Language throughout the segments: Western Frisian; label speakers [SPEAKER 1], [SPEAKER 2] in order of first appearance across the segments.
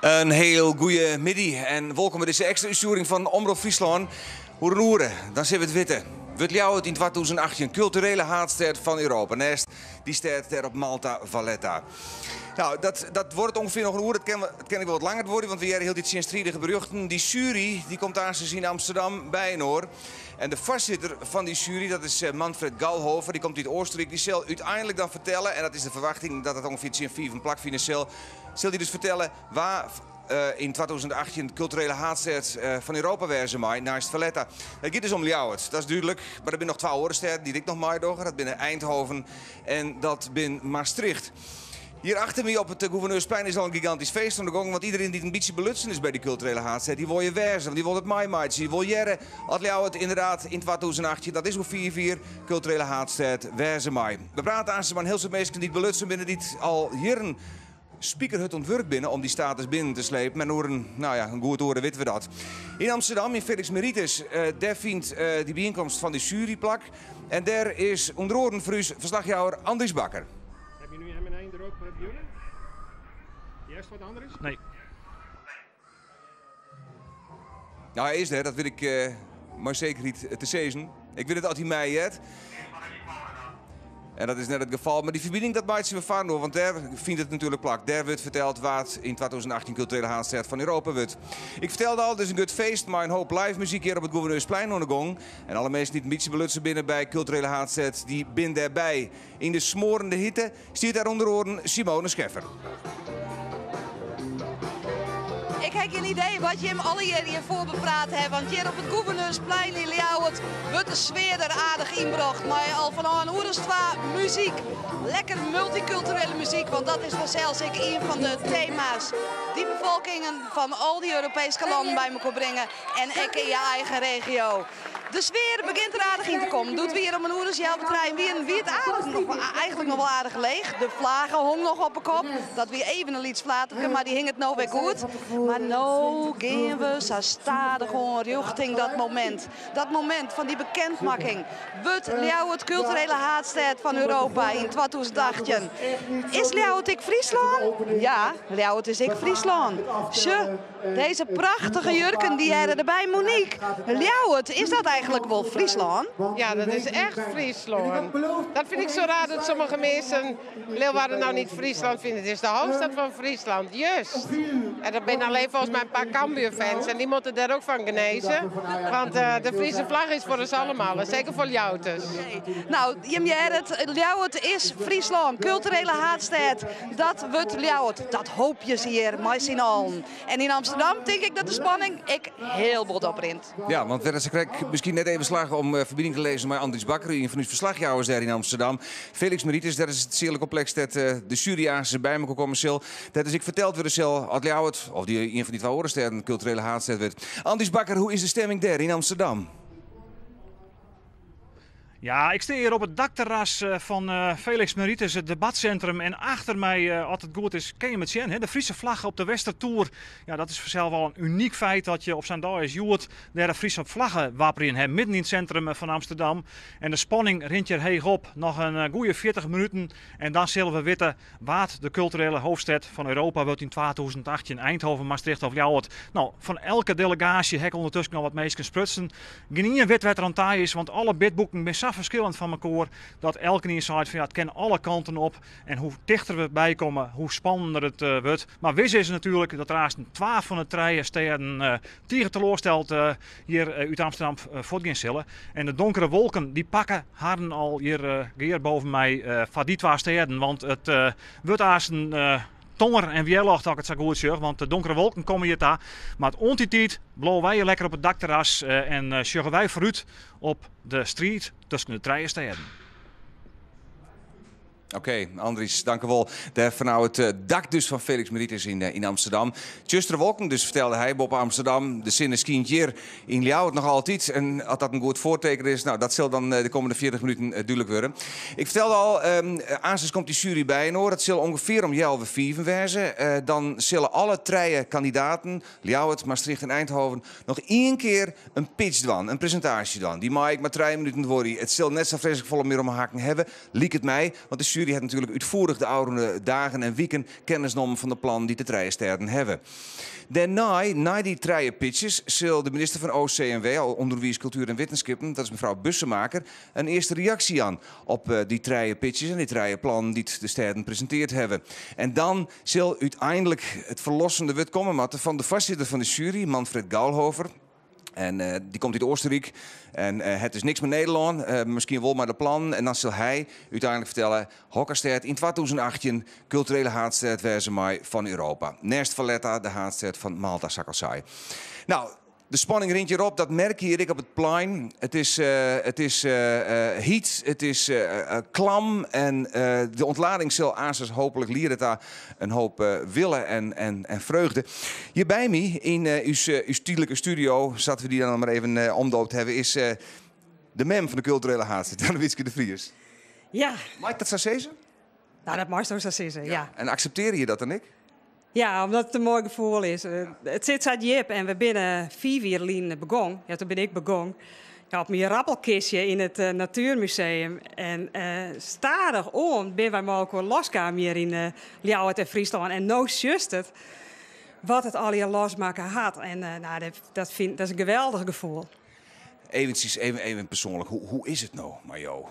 [SPEAKER 1] In hiel goeie middei en wolkom by dizze ekstra útstjoering fan Omrop Fryslân. Oer in oere, dan sille we it witte. Wurdt Ljouwert yn 2018 kulturele haadstêd fan Europa, neist dy stêd dêr op Malta, Valletta. Nou, dat, dat duorret ûngefear noch in oere. It kin, it kin ek wol wat langer duorje, want we hearre hieltyd tsjinstridige berjochten. Dy sjuery dy komt aansens yn Amsterdam byinoar. En de foarsitter fan dy sjuery, dat is Manfred Gallhofer, dy komt út Oostenryk, dy sil úteinlik dan fertelle, en dat is de ferwachting dat dat ûngefear tsjin fiven plakfine sil, Sil dy dus fertelle wa yn 2018 kulturele haadstêd fan Europa wêze mei, neist Valletta. It giet dus om Ljouwert, dat is dúdlik. Mar der binne noch twa oare stêden dy't ek noch meidogge. Dat binne Eindhoven en dat bin Maastricht. Hjir achter my op it Gouverneursplein is al in gigantysk feest oan de gong, want iderien dy't in bytsje belutsen is by dy kulturele haadstêd, dy wol hjir wêze, want dy wol it meimeitsje. Dy wol hearre oft Ljouwert ynderdaad yn 2018, dat is oer fiif jier, kulturele haadstêd wêze mei. We prate aanst mei in hiel soad minsken dy't belutsen binne, dy't al jierren spikerhurd oan it wurk binne om dy status binnen te slepen. En oer in, nou ja, in goed oere witte we dat. Yn Amsterdam, yn Felix Meritis, dêr fynt dy byienkomst fan dy sjuery plak. En dêr is ûnder oaren foar ús ferslachjouwer Andries Bakker.
[SPEAKER 2] Heb je nu M1 erop, Björn? Juist wat Andries?
[SPEAKER 3] Nee.
[SPEAKER 1] Nou, hy is der, dat wit ik mei sekerheid te sizzen. Ik wit net oft hy my heart. En dat is net it gefal. Mar dy ferbining dat meitsje we foarinoar, want dêr fynt it natuerlik plak. Dêr wurdt ferteld wa't yn 2018 kulturele haadstêd fan Europa wurdt. Ik fertelde al, it is in grut feest mei in hoop live muzyk hjir op it Gouverneursplein oan de gong. En alle minsken dy't in bytsje belutsen binne by kulturele haadstêd, dy binne dêrby. Yn de smoarende hite stiet dêr ûnder oaren Simone Scheffer.
[SPEAKER 4] Ik ha gjin idee wat jim allegear hjirfoar bepraat hawwe, want hjir op it Gouverneursplein yn Ljouwert wurdt de sfear der aardich ynbrocht mei al fanôf in oer as twa muzyk. Lekker multykulturele muzyk, want dat is fansels ek ien fan de tema's dy't befolkingen fan al dy Europeeske lannen by mekoar bringe en ek yn je eigen regio. De sfear begjint der aardich yn te kommen. Doe't we hjir om in oer as healwei trijen wienen, wie it aardich noch, eigentlik noch wol aardich leech. De flage hong noch op 'e kop. Dat wie even in lyts flaterke, mar dy hinget no wer goed. Mar no gean we sa stadichoan rjochting dat momint. Dat momint fan dy bekendmakking. Wurdt Ljouwert kulturele haadstêd fan Europa yn 2018? Is Ljouwert ek Fryslân? Ja, Ljouwert is ek Fryslân. Sjoch. Deze prachtige jurken dy hearre derby. Monique, Ljouwert, is dat eigenlijk wol Fryslân?
[SPEAKER 5] Ja, dat is echt Fryslân. Dat vind ik zo raar dat sommige mensen Leeuwarden nou niet Friesland vinden. Het is de hoofdstad van Friesland, juist. En dat zijn alleen volgens mij een paar Cambuur-fans en die moeten daar ook van genezen. Want eh, de Friese vlag is voor ons allemaal, en zeker voor Ljouwters.
[SPEAKER 4] Nou, jim hearre it, Ljouwert is Fryslân, kulturele haadstêd. Dat wurdt Ljouwert, dat hoopje se hjir mei syn allen. En yn Amsterdam tink ik dat de spanning ek hiel bot oprint.
[SPEAKER 1] Ja, want wêr it sakrekt miskien net even slagge om ferbining te lizzen mei Andries Bakker, ien fan ús ferslachjouwers dêr yn Amsterdam. Felix Meritis, dêr is it sealekompleks dêr't de sjuery aansens by mekoar komme sil. Dêr't dus ek ferteld wurde sil oft Ljouwert of dy ien fan dy twa oare stêden kulturele haadstêd wurdt. Andries Bakker, hoe is de stemming dêr yn Amsterdam?
[SPEAKER 3] Ja, ik stean hjir op it dakterras eh, fan eh, Felix Meritis, it debatsintrum. En achter my, eh, as it goed is, kin je it sjen. De Friese flagge op de Westertoer. Ja, dat is fansels al in unyk feit dat je op sa'n dei as hjoed dêr de Friese flagge wapperjen ha, midden yn it sintrum fan Amsterdam. En de spanning rint hjir heech op. Noch in goede 40 minuten en dan sille we witte Wa't de kulturele hoofdstêd fan Europa wurdt yn 2018, Eindhoven, Maastricht of Ljouwert? No, fan elke delegaasje ha ik ûndertusken al wat minsken sprutsen. Gjinien wit wêr't er oan ta is, want alle bidboeken binne sa ferskillend fan mekoar dat elkenien seit fan ja, it kin alle kanten op. En hoe tichter we by komme, hoe spannender it wurdt. Mar wis is natuerlik dat der aanst twa fan de trije stêden tige teloarsteld hjir út Amsterdam fuortgean sille. En de donkere wolken dy pakke harren al hjir gear boven my foar dy twa stêden. Want it wurdt aanst tonger en wjerljocht as ik it sa goed sjoch. Want de donkere wolken komme hjir ta. Mar oant dy tiid bliuwe wy hjir lekker op it dakterras en sjogge wy foarút op de striid tusken de trije stêden.
[SPEAKER 1] Oké, Andries, dankewol. Dêr fanôf it eh, dak dus fan Felix Meritis yn, eh, yn Amsterdam. Tsjustere wolken dus, fertelde hy, boppe Amsterdam. De sinne skynt hjir yn Ljouwert noch altyd. En as dat in goed foarteken is, nou, dat sil dan eh, de kommende 40 minuten dúdlik wurde. Ik fertelde al, um, aansens komt dy sjuery byinoar. Dat sil ûngefear om healwei fiven wêze. Dan sille alle trije kandidaten, Ljouwert, Maastricht en Eindhoven, noch ien kear in pitch dwaan, in presintaasje dwaan. Dy mei ek mar trije minuten duorje. It sil net sa freeslik folle mear om 'e hakken hawwe, liket my, want de sjuery sjuery hat natuerlik útfoerich de ôfrûne dagen en wiken kennis nommen fan de plannen dy't de trije stêden hawwe. Dêrnei, nei dy trije pitches, sil de minister fan OCMW, Underwiis, Kultuer en Wittenskippen, dat is mefrou Bussemaker, in earste reaksje jaan op dy trije pitches en dy trije plannen dy't de stêden presinteard hawwe. En dan sil úteinlik it ferlossende wurd komme moatte fan de foarsitter fan de sjuery, Manfred Gaulhofer. En dy komt út Oostenryk en hat dus niks mei Nederlân, miskien wol mei de plannen. En dan sil hy úteinlik fertelle hokker stêd yn 2018 kulturele haadstêd wêze mei fan Europa. Nêst Valletta, de haadstêd fan Malta, sa't ik al sei. No, de spanning rint hjir op, dat merk je hjir ek op it plein. It is, it is hyt, it is klam en de ûntlading sil aansens hooplik liede ta in hoop wille en freugde. Hjir by my yn ús ús tydlike studio, sa't we dy dan mar even omdoopt hawwe, is de mem fan de kulturele haadstêd, Jannewietske de Vries.
[SPEAKER 6] Ja.
[SPEAKER 1] Mei ik dat sa sizze?
[SPEAKER 6] Nou, dat meist sa sizze, ja.
[SPEAKER 1] En akseptearje je dat dan ek?
[SPEAKER 6] Ja, omdat it in moai gefoel is. It sit sa djip en we binne 5 jier lyn begûn. Ja, doe bin ik begûn. Ja, op myn rappelkistje yn it Natuermuseum. En stadichoan binne wy mei elkoar loskaam hjir yn Ljouwert en Fryslân. En no sjochst it wat it allegear losmakke hat. En nou, dat is in geweldich gefoel.
[SPEAKER 1] Eventsjes, even persoanlik, hoe is it no mei jo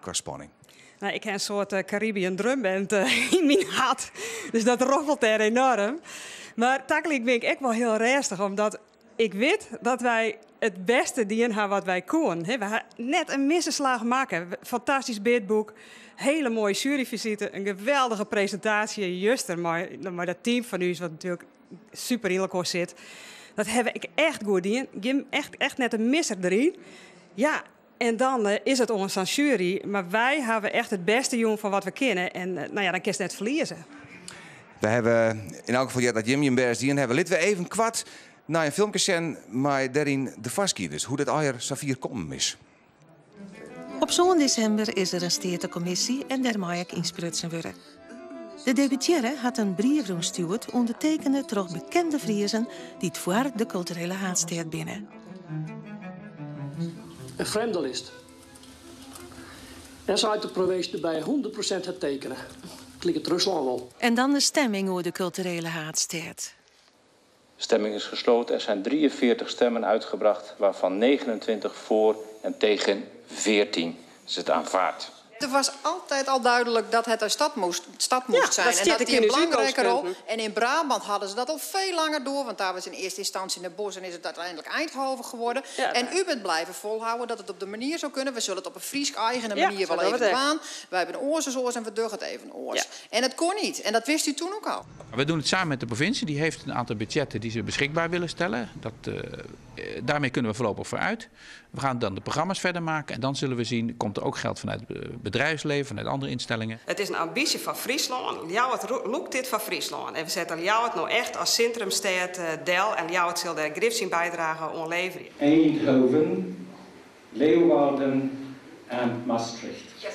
[SPEAKER 1] kwa spanning?
[SPEAKER 6] Nou, ik ha in soart Caribbean drumband yn myn hert. Dus dat roffelt dêr enoarm. Mar tagelyk bin ik ek wol hiel rêstich, omdat ik wit dat wy it bêste dien ha wat wy koene. We ha net in misse slach makke. Fantastysk bidboek, hiele moaie sjueryfisite, in geweldige presintaasje juster mei dat team fan ús, wat natuerlik super yn elkoar sit. Dat ha ik echt goed dien. Echt net in misser deryn. Ja, en dan is it oan sa'n sjuery. Mar wy hawwe echt it bêste jûn fan wat we kinne. En no ja, dan kinst net ferlieze.
[SPEAKER 1] We hawwe yn elk gefal heard dat jim jim bêst dien hawwe. Litte we even koart nei in filmke sjen mei dêryn de foarskiednis, hoe't it allegear safier kommen is.
[SPEAKER 7] Op sân desimber is der in steatekommisje en dêr mei ek ynsprutsen wurde. De deputearre hat in brief rûnstjoerd, ûndertekene troch bekende Friezen dy't foar de kulturele haadstêd binne.
[SPEAKER 8] Een vreemdelist. En zei de provincie erbij 100% het tekenen. Klinkt het Rusland al.
[SPEAKER 7] En dan de stemming oer de kulturele haadstêd.
[SPEAKER 9] Stemming is gesloten. Er zijn 43 stemmen uitgebracht, waarvan 29 voor en tegen 14. Is het aanvaard.
[SPEAKER 4] Er was altijd al duidelijk dat het een stad moest
[SPEAKER 6] Ja,
[SPEAKER 4] zijn.
[SPEAKER 6] dat
[SPEAKER 4] En
[SPEAKER 6] stiet
[SPEAKER 4] dat
[SPEAKER 6] ek
[SPEAKER 4] die
[SPEAKER 6] yn
[SPEAKER 4] een
[SPEAKER 6] de
[SPEAKER 4] belangrijke rol.
[SPEAKER 6] uitgangspunten.
[SPEAKER 4] En in Brabant hadden ze dat al veel langer door. Want daar was in eerste instantie Den Bosch en is het uiteindelijk Eindhoven geworden. En u bent blijven volhouden dat het op de manier zou kunnen. We zullen het op een Fries eigen
[SPEAKER 6] Ja,
[SPEAKER 4] manier
[SPEAKER 6] zo
[SPEAKER 4] wel
[SPEAKER 6] doen we
[SPEAKER 4] even
[SPEAKER 6] het echt.
[SPEAKER 4] doen. Wij hebben oars as oars en we doen het even oars. En het kon niet. En dat wist u toen ook al.
[SPEAKER 10] We doen het samen met de provincie. Die heeft een aantal budgetten die ze beschikbaar willen stellen. Daarmee kunnen we voorlopig vooruit. We gaan dan de programma's verder maken. En dan zullen we zien, komt er ook geld vanuit het bedrijfsleven, vanuit andere instellingen.
[SPEAKER 6] It is in ambysje fan Fryslân. Ljouwert lûkt dit foar Fryslân. En we sette Ljouwert no echt as sintrumstêd del. En Ljouwert sil dêr grif syn bydrage oan leverje.
[SPEAKER 9] Eindhoven, Leeuwarden en Maastricht.
[SPEAKER 6] Yes.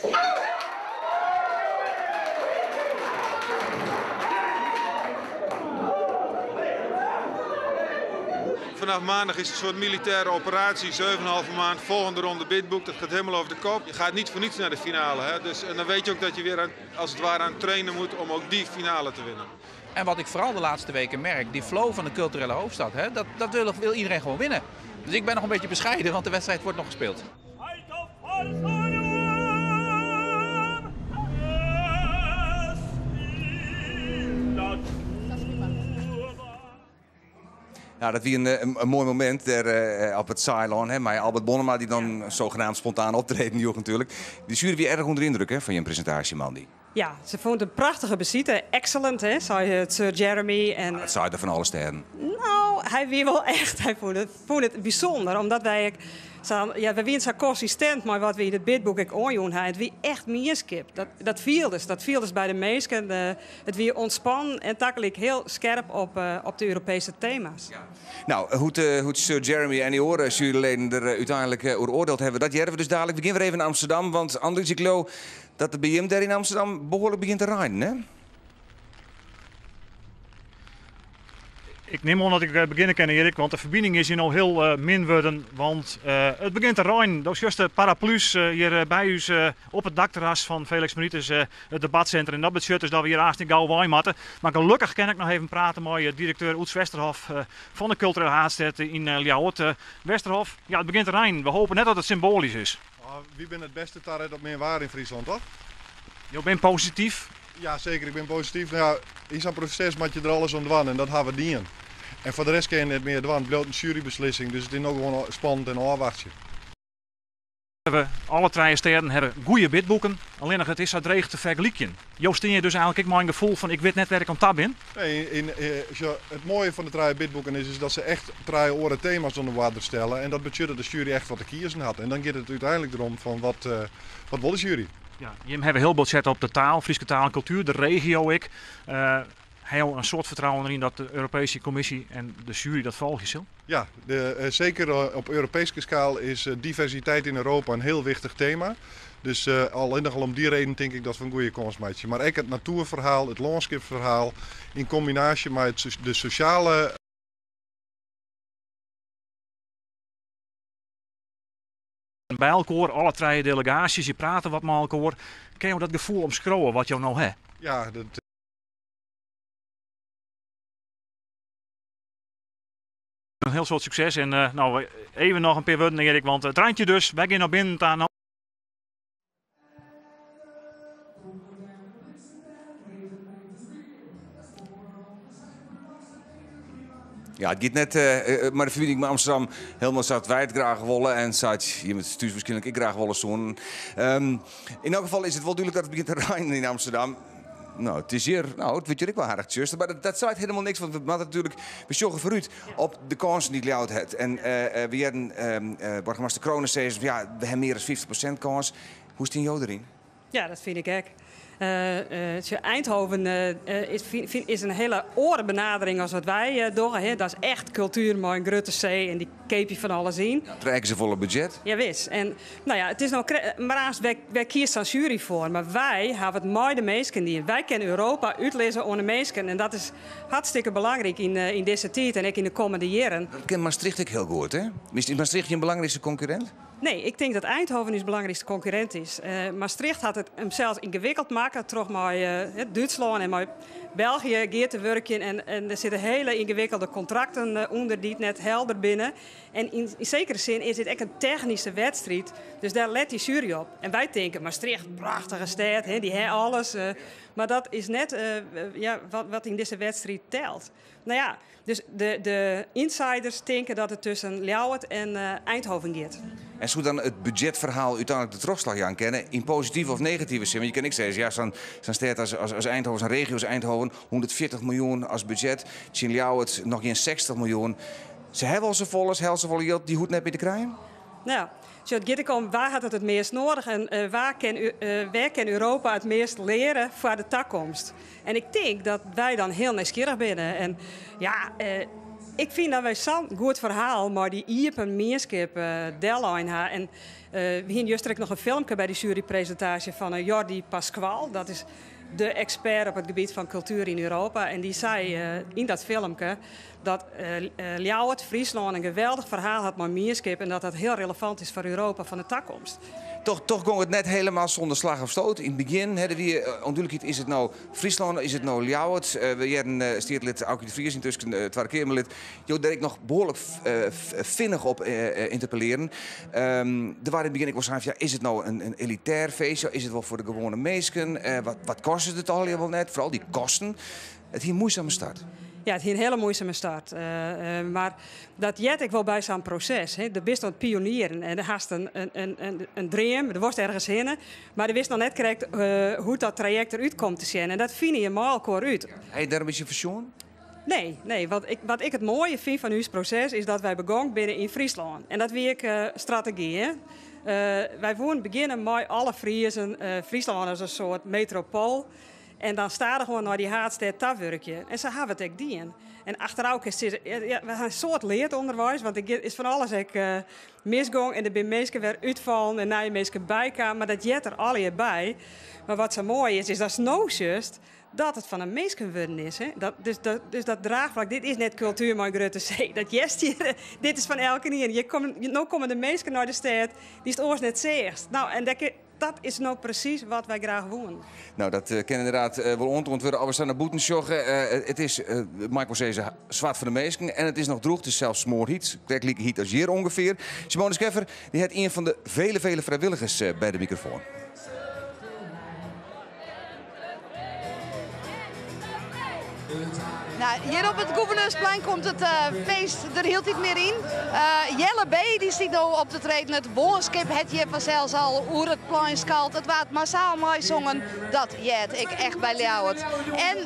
[SPEAKER 2] Vanaf maandag is het een soort militaire operatie. 7,5 maand, volgende ronde bidboek. Dat gaat helemaal over de kop. Je gaat niet voor niets naar de finale. Hè? Dus, en dan weet je ook dat je weer als het ware aan het trainen moet om ook die finale te winnen.
[SPEAKER 10] En wat ik vooral de laatste weken merk, die flow van de culturele hoofdstad, hè, dat wil iedereen gewoon winnen. Dus ik ben nog een beetje bescheiden, want de wedstrijd wordt nog gespeeld.
[SPEAKER 1] Nou, dat wie in moai momint dêr op it Saailân. Hè, mei Albert Bonnema, dy't dan saneamd spontaan optreden joech natuerlik. Dy sjuery wie erch ûnder de yndruk, hè, fan je presintaasje, Mandy.
[SPEAKER 6] Ja, se fûn it in prachtige besite. Excellent, hè, sei it Sir Jeremy. En,
[SPEAKER 1] Dat sei er fan alle stêden.
[SPEAKER 6] Nou, hy wie wol echt, hy fûn it bysûnder. Omdat wy ek sa, ja, wy wiene sa konsistint mei wat wy yn it bidboek ek oanjûn ha. It wie echt mienskip. Dat fieldest by de minsken. It wie ûntspannen en tagelyk hiel skerp op de Europeeske tema's.
[SPEAKER 1] Nou, hoe't Sir Jeremy en dy oare sjueryleden der úteinlik oer oardield hawwe, dat hearre we dus dalik. We geane wer even nei Amsterdam, want Andries, ik leau dat it by jim dêr yn Amsterdam behoarlik begjint te reinen, hè?
[SPEAKER 3] Ik nim oan dat ik begjinne kin, Erik, want de ferbining is hjir no hiel min wurden, want it begjint te reinen. Do sjochst de paraplu's hjir by ús op it dakterras fan Felix Meritis, it debatsintrum. En dat betsjut dus dat we hjir aanst net gau wei moatte. Mar gelokkich kin ik noch even prate mei direkteur Oeds Westerhof fan de Kulturele Haadstêd yn Ljouwert. Westerhof, ja, it begjint te reinen. We hopen net dat it symboalysk is.
[SPEAKER 2] Wy binne it bêste taret op min waar yn Fryslân, toch?
[SPEAKER 3] Jo binne posityf?
[SPEAKER 2] Ja, seker. Ik bin posityf. No ja, yn sa'n proses moat je der alles oan dwaan en dat ha we dien. En foar de rest kin je net mear dwaan. It bliuwt in sjuerybeslissing, dus it is no gewoan spannend en ôfwachtsje.
[SPEAKER 3] We, alle trije stêden, hawwe goede bidboeken, allinnich it is sa dreech te fergelykjen. Jo stean hjir dus eigenlik ek mei in gefoel fan ik wit net wêr't ik oan ta bin?
[SPEAKER 2] Nee, sjoch, it moaie fan de trije bidboeken is, is dat se echt trije oare tema's oan de oarder stelle en dat betsjut dat de sjuery echt wat te kiezen hat. En dan giet it úteinlik derom fan wat, wat wol de sjuery.
[SPEAKER 3] Ja, jim hawwe hiel bot set op de taal, Fryske taal en kultuer, de regio ek. Ha jo in soad fertrouwen deryn dat de Europeeske Kommisje en de sjuery dat folgje sil?
[SPEAKER 2] Ja, de, seker op Europeeske skaal is diversiteit yn Europa in hiel wichtich tema. Dus allinnich al om dy reden tink ik dat we in goede kâns meitsje. Mar ek it natoerferhaal, it lânskipsferhaal yn kombinaasje mei de sosjale.
[SPEAKER 3] By elkoar, alle trije delegaasjes, je prate wat mei elkoar. Kinne jo dat gefoel omskriuwe wat jo no ha?
[SPEAKER 2] Ja, dat.
[SPEAKER 3] In hiel soad sukses en no even noch in pear wurden Erik, want it reint hjir dus. Wy gean no binnen ta.
[SPEAKER 1] Ja, it giet net mei de ferbining mei Amsterdam hielendal sa't wy it graach wolle en sa't jim it thús wierskynlik ek graach wolle soenen. Yn elk gefal is it wol dúdlik dat it begjint te reinen yn Amsterdam. No, it is hjir, no, it wurdt hjir ek wol aardich tsjuster, mar dat seit hielendal niks, want we moatte natuerlik, we sjogge foarút op de kânsen dy't Ljouwert hat. En we hearden boargemaster Crone sizzen fan ja, we ha mear as 50% kâns. Hoe stean jo deryn?
[SPEAKER 6] Ja, dat fyn ik ek. Eindhoven is in hiele oare benadering as wat wy dogge. Dat is echt kultuer mei in grutte C en dy keapje fan alles yn.
[SPEAKER 1] Ja, trije kear safolle budzjet.
[SPEAKER 6] Jawis. En no ja, it is no mar aanst wêr kiest sa'n sjuery foar? Mar wy hawwe it mei de minsken dien. Wy kinne Europa útlizze oan de minsken en dat is hartstikke belangryk yn dizze tiid en ek yn de kommende jierren.
[SPEAKER 1] Dat kin Maastricht ek hiel goed, hè? Is Maastricht jin belangrykste konkurrint?
[SPEAKER 6] Nee, ik tink dat Eindhoven ús belangrykste konkurrint is. Maastricht hat it himsels yngewikkeld makke troch mei Dútslân en mei België gear te wurkjen. En der sitte hiele yngewikkelde kontrakten ûnder dy't net helder binne. En yn sekere sin is dit ek in technyske wedstriid, dus dêr let dy sjuery op. En wy tinke, Maastricht, prachtige stêd, dy ha alles. Mar dat is net wat yn dizze wedstriid telt. No ja, dus de insiders tinke dat it tusken Ljouwert en Eindhoven giet.
[SPEAKER 1] En soe dan it budzjetferhaal úteinlik de trochslach jaan kinne, yn positive of negative sin? Want je kinne ek sizze, ja, sa'n stêd as Eindhoven, sa'n regio as Eindhoven, 140 miljoen as budzjet, tsjin Ljouwert noch gjin 60 miljoen. Se hawwe al safolle, se hawwe al safolle jild, dy hoecht net mear te krijen?
[SPEAKER 6] No, sjoch, it giet ek om wa hat it it meast noadich en wêr kin Europa it meast leare foar de takomst. En ik tink dat wy dan hiel nijsgjirrich binne. En ja, ik fyn dat wy sa'n goed ferhaal mei dy iepen mienskip dellein ha. En we hiene juster ek noch in filmke by dy sjuerypresintaasje fan Jordi Pascual. Dat is de ekspert op it gebiet fan kultuer yn Europa. En dy sei yn dat filmke dat Ljouwert, Fryslân in geweldich ferhaal hat mei mienskip en dat dat hiel relevant is foar Europa fan de takomst.
[SPEAKER 1] Toch, toch gong it net hielendal sûnder slach of stoot. Yn it begjin hè, der wie ûndúdlikheid, is it no Fryslân, is it no Ljouwert? We hearden steatelid Aukje de Vries, yntusken Twadde Keamerlid, jo dêr ek noch behoarlik finnich op ynterpellearren. Der waard yn it begjin ek wol sein fan, ja, is it no in elitêr feestje, is it wol foar de gewoane minsken? Wat kostet it allegear wol net? Foaral dy kosten. It hie in muoisame start.
[SPEAKER 6] Ja, it hie in hiele muoisame start. Mar dat heart ek wol by sa'n proses. Hè. Do bist oan it pionieren en do hast in dream, do wolst ergens hinne, mar do witst noch net krekt hoe't dat trajekt derút komt te sjen. En dat fine je mei elkoar út.
[SPEAKER 1] Ha je dêr in bytsje foarsjoen?
[SPEAKER 6] Nee, nee. Wat ik it moaie fyn fan ús proses is dat wy begong binne yn Fryslân. En dat wie ek strategy. Hè. Wy woenen begjinne mei alle Friezen, Fryslân as in soart metropoal. En dan stadichoan nei dy haadstêd ta wurkje. En sa hawwe we it ek dien. En achterôf kinst sizze, ja, we ha in soad leard ûnderweis, want der is fan alles ek misgong en der binne minsken wer útfallen en nije minsken bykaam, mar dat heart der allegear by. Mar wat sa moai is, is datst no sjochst dat it fan de minsken wurden is. Hè? Dat, dus, dat, dus dat draachflak, dit is net kultuer mei grutte C. Dat hearst hjir, dit is fan elkenien. Hjir komme, no komme de minsken nei de stêd dy'tst oars net seachst. Nou, en dêr, dat is no presys wat wy graach woenen.
[SPEAKER 1] Nou, dat kin ynderdaad wol oantoand wurde as we sa nei bûten sjogge. It is, mei ik wol sizze, swart fan de minsken en it is noch drûch. It is sels smoarhyt, krekt like hyt as hjir ûngefear. Simone Scheffer, dy hat ien fan de vele, vele frijwilligers by de mikrofoan.
[SPEAKER 4] Nou, hjir op it Gouverneursplein komt it feest der hieltyd mear yn. Jelle B. dy stiet no op te treden. It Woanskip hat hjir fansels al oer it plein skald. It waard massaal meisongen. Dat heart ek echt by Ljouwert. En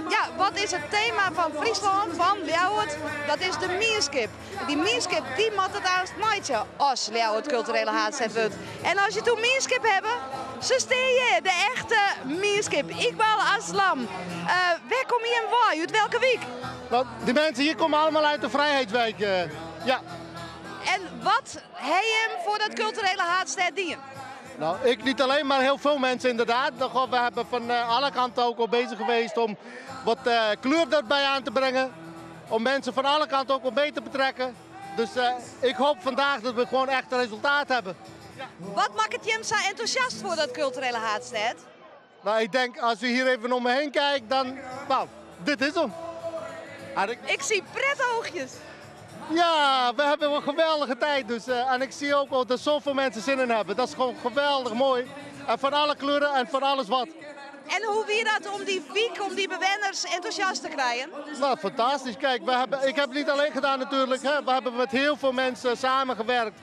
[SPEAKER 4] ja, wat is it tema fan Fryslân, fan Ljouwert? Dat is de mienskip. Dy mienskip dy moat it aanst meitsje as Ljouwert kulturele haadstêd wurdt. En as je it oer mienskip hawwe, se stean hjir, de echte mienskip. Iqbal Aslam, wêr komme jim wei? Ut welke wyk?
[SPEAKER 11] Nou, die mensen hier komen allemaal uit de Vrijheidswijk. Ja.
[SPEAKER 4] En wat ha jim foar dat kulturele haadstêd dien?
[SPEAKER 11] Nou, ik niet alleen, maar heel veel mensen inderdaad. We hebben van alle kanten ook al bezig geweest om wat kleur erbij aan te brengen. Om mensen van alle kanten ook wel mee te betrekken. Dus ik hoop vandaag dat we gewoon echt een resultaat hebben.
[SPEAKER 4] Wat makket jim sa entûsjast foar dat kulturele haadstêd?
[SPEAKER 11] Nou, ik denk als u hier even om me heen kijkt, dan, nou, dit is hem.
[SPEAKER 4] Ik zie pretoogjes.
[SPEAKER 11] Ja, we hebben een geweldige tijd. Dus, en ik zie ook al dat zoveel mensen zin in hebben. Dat is gewoon geweldig mooi. En van alle kleuren en van alles wat.
[SPEAKER 4] En hoe wie dat om die wyk, om die bewenners entûsjast te krijen?
[SPEAKER 11] Nou, fantastisch. Kijk, we hebben, ik heb het niet alleen gedaan natuurlijk. Hè. We hebben met heel veel mensen samengewerkt.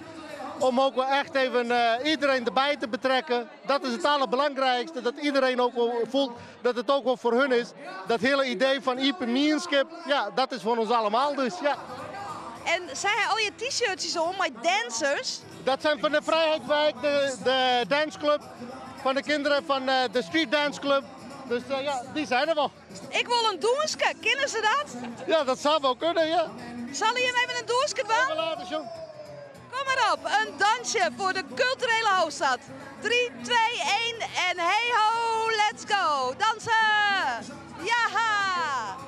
[SPEAKER 11] Om ook wel echt even iedereen erbij te betrekken. Dat is het allerbelangrijkste. Dat iedereen ook wel voelt dat het ook wel voor hun is. Dat hele idee van Iepen Mienskip, ja, dat is voor ons allemaal dus, ja.
[SPEAKER 4] En zijn al je t-shirtjes om met dancers?
[SPEAKER 11] Dat zijn van de Vrijheidswijk, de danceclub. Van de kinderen van de Street Dance Club. Dus ja, die zijn er wel.
[SPEAKER 4] Ik wil een doenske, kennen ze dat?
[SPEAKER 11] Ja, dat zou wel kunnen, ja.
[SPEAKER 4] Zal je hem even een doenske doen?
[SPEAKER 11] Even laten, jong.
[SPEAKER 4] Kom maar op, een dansje voor de culturele hoofdstad. 3, 2, 1 en hey ho, let's go. Dansen! Jaha!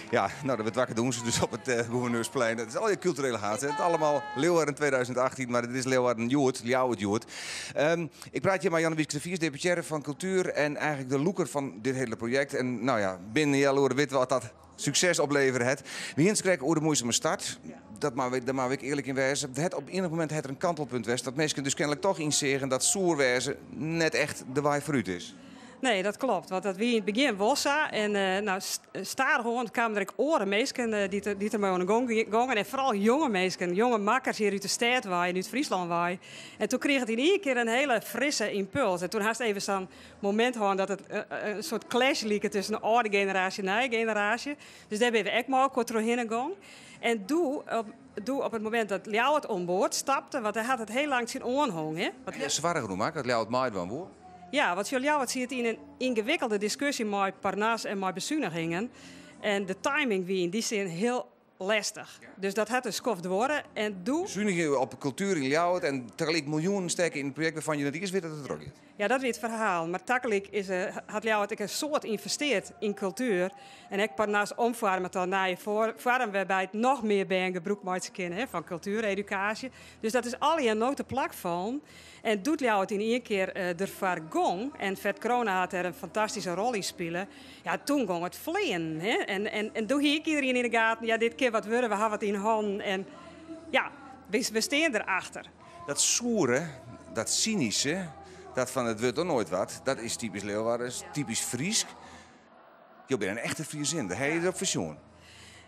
[SPEAKER 1] Ja, nou, dat wordt wakker doen ze dus op het Gouverneursplein. Dat is al je culturele haat. Het is allemaal Leeuwarden 2018, maar het is Leeuwarden Jood, Ljouwert Jood. Ik praat hier met Jannewietske de Vries, deputaire van cultuur en eigenlijk de loeker van dit hele project. En nou ja, binnen Jelle weten we wat dat succes opleveren het. We hier krijgen over de moeizame start. Dat maar, daar mag ik eerlijk in wijzen. Het op enig moment het er een kantelpunt was dat mensen dus kennelijk toch inzien dat soerwijze net echt de waai vooruit is.
[SPEAKER 6] Nee, dat klopt. Want dat wie in het begin was zo. En nou, stadichoan kwamen er ook oren mensen die er mee aan de gong gongen. En vooral jonge mensen, jonge makkers hier uit de stad waaien, uit Friesland waaien. En toen kreeg het in één keer een hele frisse impuls. En toen had het even zo'n moment gehad dat het een soort clash liep tussen de oude generatie en de nieuwe generatie. Dus daar ben we echt maar ook doorheen gegaan. En doe op het moment dat Ljouwert on boord stapte, want hij had het heel lang zien oorhong, hè? Want
[SPEAKER 1] Ja, zwaar genoeg, maar dat Ljouwert maait wel woord.
[SPEAKER 6] Ja, want Ljouwert zit in een ingewikkelde discussie met Parnas en met bezuinigingen. En de timing wie in die zin heel lastig. Dus dat had een skoft worden. En doe...
[SPEAKER 1] Bezuinigingen op cultuur in Ljouwert en tegelijk miljoenen steken in een project waarvan je net eerst weet dat het er ook is.
[SPEAKER 6] Ja, dat is het verhaal. Maar tegelijk had Ljouwert ook een soort investeerd in cultuur. En ik Parnas omvormen dan naar je vorm waarbij het nog meer bij een gebruik maakt kunnen, hè, van cultuureducatie. Dus dat is al je notenplak van. En doet Ljouwert in één keer de vargong. En Ferd Crone had er een fantastische rol in spelen. Ja, toen ging het vliegen. Hè? En toen hier iedereen in de gaten. Ja, dit keer wat worden, we hebben wat in handen. En ja, we staan erachter.
[SPEAKER 1] Dat soere, dat cynische, dat van het wordt er nooit wat, dat is typisch Leeuwarden, is typisch Fries. Je bent een echte Friesin, daar heb je het op verzoen.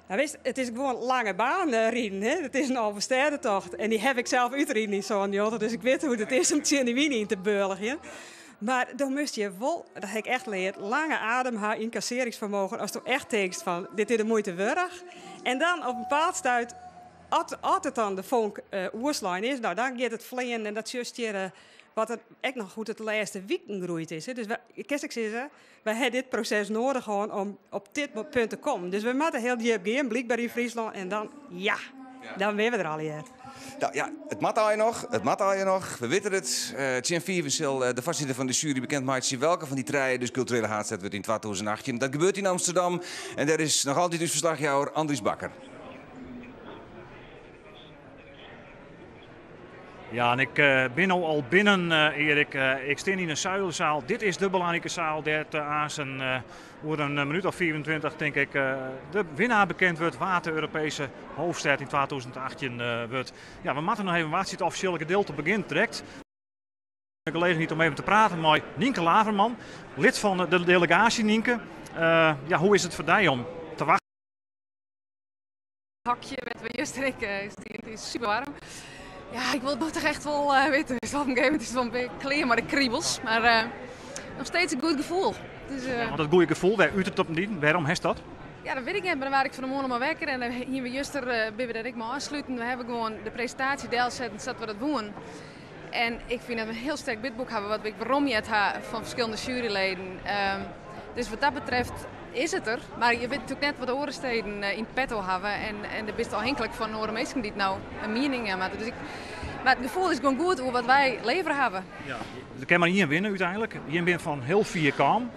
[SPEAKER 6] Nou, weet je, het is gewoon lange baan rijden. Hè? Het is een Alverstedentocht. En die heb ik zelf uitrijden in zo'n jotte, dus ik weet hoe het is om Tjinne Wien in te beulgen. Maar dan moest je wel, dat heb ik echt geleerd, lange adem, haar incasseringsvermogen, als je echt denkt van, dit is de moeite waard. En dan op een bepaald stuit, als het dan de vonk oerslijn is, nou, dan gaat het vliegen en dat just hier Wat der ek noch goed it lêste wiken groeid is. Dus wy, kin ik sizze, wy ha dit proses nedich hân om op dit punt te kommen. Dus we moatte hiel djip gean, blykber yn Fryslân. En dan, ja, dan binne we der allegear.
[SPEAKER 1] Nou ja, it moat allegear noch, it moat allegear noch. We witte it. Tsjin fiven sil de foarsitter fan de sjuery bekend meitsje welke fan dy trije dus kulturele haadstêd wurdt yn 2018. Dat gebeurt yn Amsterdam en dêr is noch altyd ús ferslachjouwer Andries Bakker.
[SPEAKER 3] Ja, en ik eh, bin no al binnen, eh, Erik. Eh, ik stean yn de Zuilenzaal. Dit is de belangrike saal dêr't aansen oer in minuut of 25, tink ik, de winnaar bekend wurdt. Wa't de Europeeske hoofdstêd yn 2018 wurdt. Ja, we moatte noch even wachtsje. It offisjele gedeelte begjint direkt. De gelegenheid om even te praten mei Nynke Laverman, lid fan de delegaasje. Nynke, ja, hoe is it foar dy om te wachtsjen?
[SPEAKER 12] Hokje wêr't we juster ek stienen. It is super waarm. Ja, ik wol it toch echt wol witte. Dus op in gegeven momint is it wol in bytsje klear mei de kribels. Mar noch steeds in goed gefoel. Dus,
[SPEAKER 3] ja, want dat goede gefoel, wêr út it op dyn? Wêrom hast dat?
[SPEAKER 12] Ja, dat wit ik net, mar dan waard ik fan 'e moarn al wekker en dan hiene we juster, binne we dêr ek mei ôfsluten. We hawwe gewoan de presintaasje delsetten sa't we dat woenen. En ik fyn dat we in hiel sterk bidboek hawwe, wat we ek weromheard ha fan ferskillende juryleden. Dus wat dat betreft is it der, mar je witte natuerlik net wat de oare steden yn petto hawwe en, en dêr bist ôfhinklik fan oare minsken dy't no in miening jaan moatte. Dus ik, mar it gefoel is gewoan goed oer wat wy levere hawwe.
[SPEAKER 3] Ja, der kin mar ien winne úteinlik. Jim binne fan hiel fier kaam.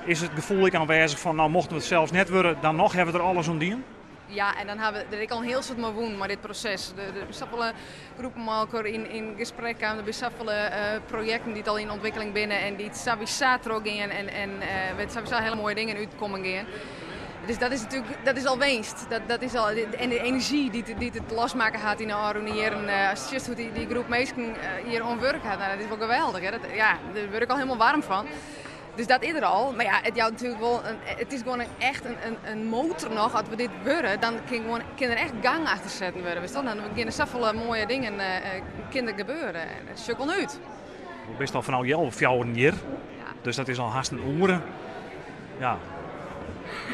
[SPEAKER 3] Is it gefoel ek oanwêzich fan nou mochten we it sels net wurde, dan noch hawwe we der alles oan dien?
[SPEAKER 12] Ja, en dan hawwe we der ek al in hiel soad mei wûn mei dit proses. Der binne safolle groepen mei elkoar yn gesprek kaam. Der binne safolle projekten dy't al yn ûntwikkeling binne en dy't sawiesa trochgean en, en wêr't sawiesa hiele moaie dingen útkommen gean. Dus dat is natuerlik, dat is al winst. Dat, dat is al, en de enerzjy dy't, dy't it losmakke hat yn de ôfrûne jierren, ast sjochst hoe't dy, dy groep minsken hjir oan wurk hat, nou, dat is wol geweldich. Hè? Dat, ja, dêr wurd ik al hielendal waarm fan. Dus dat is der al. Mar ja, it jout natuerlik wol in, it is gewoan echt in motor noch. As we dit wurde, dan kin, gewoan, kin der echt gang achter setten wurde. Witst? Dan geane der safolle moaie dingen kin der gebeure. En dat sjoch ik wol nei út.
[SPEAKER 3] Do bist al fanôf healwei fjouweren hjir. Ja. Dus dat is al hast in oere. Ja,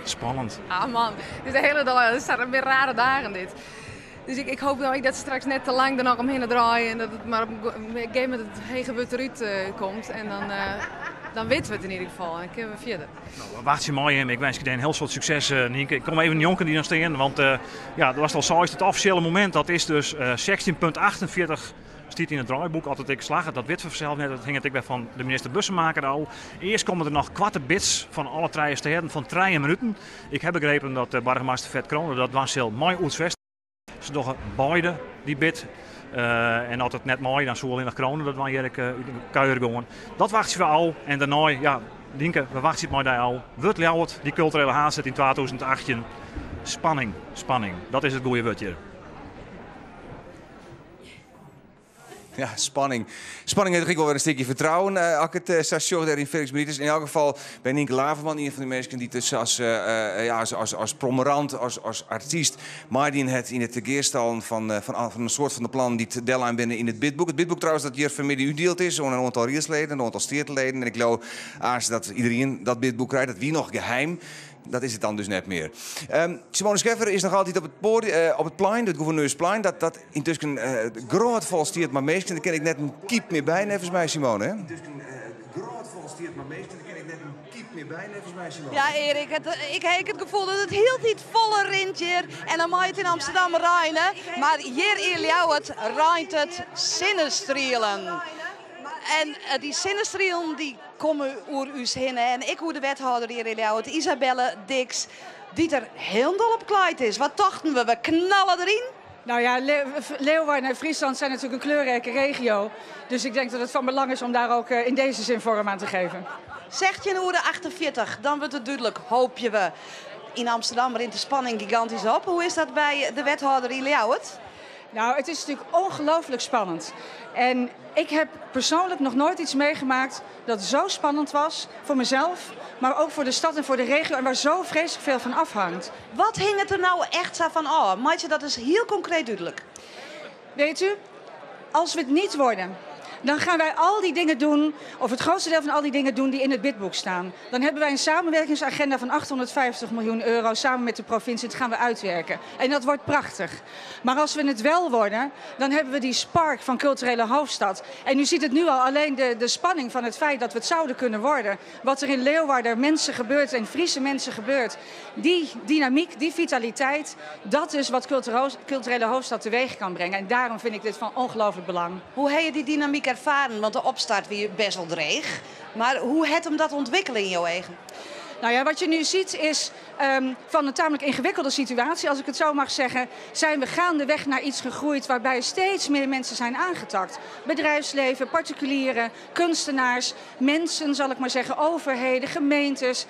[SPEAKER 3] spannend.
[SPEAKER 12] Ah man, dit is de hiele dei. Dat zijn wer rare dagen dit. Dus ik, ik hoop no ek dat se straks net te lang der noch omhinne draaie en dat it mar op in gegeven momint it hege wurd derút komt. En dan, dan witte we it yn ieder gefal en kinne we fierder.
[SPEAKER 3] Nou, we wachtsje mei jim. Ik winskje dy in hiel soad sukses, Nynke. Ik kom even njonken dy dan stean, want ja, do hast al seist, it offisjele momint dat is dus 16.48 stiet yn it draaiboek. As it ek slagget, dat witte we fansels net. Dat hinget ek wer fan de minister Bussemaker ôf. Earst komme der noch koarte bits fan alle trije stêden fan trije minuten. Ik ha begrepen dat boargemaster Ferd Crone dat dwaan sil mei Oeds Se dogge beide dy bit. En as it net mei, dan soe allinnich Crone dat dwaan, hear ik út de kuier goan. Dat wachtsje we ôf. En dêrnei, ja, Nynke, we wachtsje it mei dy ôf. Wurdt Ljouwert dy kulturele haadstêd yn 2018? Spanning, spanning. Dat is it goede wurd hjir.
[SPEAKER 1] Ja, spanning. Spanning hat ek wol wer in stikje fertrouwen, as ik it sa sjoch dêr yn Felix Meritis. Yn elk gefal by Nynke Laverman, ien fan de minsken dy't dus as, ja, as, as, as promorant, as, as artyst meidien hat yn it gearstallen fan, fan, fan in soad fan de plannen dy't dellein binne yn it bidboek. It bidboek trouwens dat hjir fanmiddei útdield is oan in oantal riedsleden, in oantal steateleden. En ik leau aanst dat iderien dat bidboek krijt. Dat wie noch geheim. Dat is it dan dus net mear. Simone Scheffer is noch altyd op it poadium, op it plein, it Gouverneursplein, dat, dat yntusken grôtfol stiet mei minsken. Dêr kin ik net in kyp mear by, neffens my, Simone. Hè? Yntusken grôtfol stiet mei minsken. Dêr kin ik net in kyp mear by, neffens my, Simone.
[SPEAKER 4] Ja, Erik, it, ik ha ek it gefoel dat it hieltyd foller rint hjir. En dan mei it yn Amsterdam reine, mar hjir yn Ljouwert reint it sinnestrielen. En dy sinnestrielen dy komme oer ús hinne en ek oer de wethâlder hjir yn Ljouwert, Isabelle Diks, dy't der hielendal op klaaid is. Wat tochten we? We knalle deryn?
[SPEAKER 13] Nou ja, Leeuwarden en Friesland zijn natuurlijk een kleurrijke regio. Dus ik denk dat het van belang is om daar ook in deze zin vorm aan te geven.
[SPEAKER 4] 16 oere 48, dan wurdt it dúdlik, hoopje we. Yn Amsterdam rint de spanning gigantysk op. Hoe is dat by de wethâlder yn Ljouwert?
[SPEAKER 13] Nou, het is natuurlijk ongelooflijk spannend. En ik heb persoonlijk nog nooit iets meegemaakt dat zo spannend was voor mezelf, maar ook voor de stad en voor de regio en waar zo vreselijk veel van afhangt.
[SPEAKER 4] Wat hinget der no echt sa fan ôf? Meitsje dat ris hiel konkreet dúdlik.
[SPEAKER 13] Weet u, als we het niet worden, Dan gaan wij al die dingen doen, of het grootste deel van al die dingen doen die in het bidboek staan. Dan hebben wij een samenwerkingsagenda van 850 miljoen euro samen met de provincie. Dat gaan we uitwerken. En dat wordt prachtig. Maar als we het wel worden, dan hebben we die spark van culturele hoofdstad. En u ziet het nu al, alleen de, de spanning van het feit dat we het zouden kunnen worden. Wat er in Leeuwarden mensen gebeurt en Friese mensen gebeurt. Die dynamiek, die vitaliteit, dat is wat culturele hoofdstad teweeg kan brengen. En daarom vind ik dit van ongelooflijk belang.
[SPEAKER 4] Hoe heb je die dynamiek ervaren? Want de opstart wie best wel dreig. Maar hoe het hem dat ontwikkelen in jouw eigen?
[SPEAKER 13] Nou ja, wat je nu ziet is van een tamelijk ingewikkelde situatie, als ik het zo mag zeggen, zijn we gaandeweg naar iets gegroeid waarbij steeds meer mensen zijn aangetakt. Bedrijfsleven, particulieren, kunstenaars, mensen, zal ik maar zeggen, overheden, gemeentes.